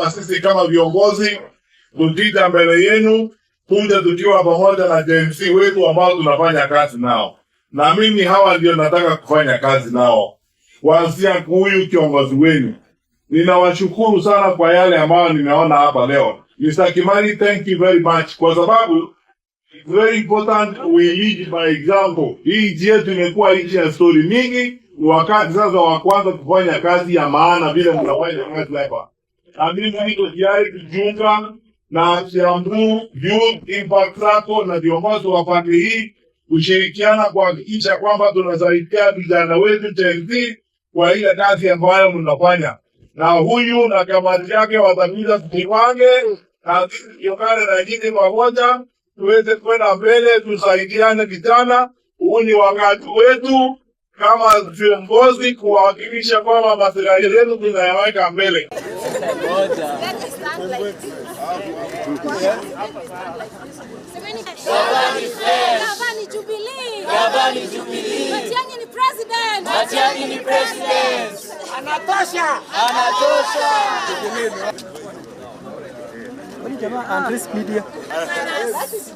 Sisi kama viongozi tukija mbele yenu kuja tukiwa pamoja na Gen Z wetu ambao tunafanya kazi nao, na mimi hawa ndio nataka kufanya kazi nao, kuanzia huyu kiongozi wenu. Ninawashukuru sana kwa yale ambayo nimeona hapa leo. Mr. Kimani, thank you very much, kwa sababu it's very important we lead by example. Hii nchi yetu imekuwa nchi ya story mingi, ni wakati sasa wa kwanza kufanya kazi ya maana vile mnafanya kazi hapa. Na mimi niko tayari kujiunga na Kiambu Youth Impact Sacco na viongozi wa pande hii kushirikiana kuhakikisha kwamba tunasaidia vijana wetu Gen Z kwa ile kazi ambayo mnafanya, na huyu na kamati yake watakuja tujipange na sisi tuungane na nyinyi pamoja tuweze kwenda mbele, tusaidiane vijana. Huu ni wakati wetu kama viongozi kuhakikisha kwamba maslahi yetu tunayaweka mbele. Let me stand like this. Let me stand like this. Semeni Gavani Jubilee. Gavani Jubilee. Matiang'i ni president. Matiang'i ni president. Anatosha. Anatosha. Jamaa Andres Media. That is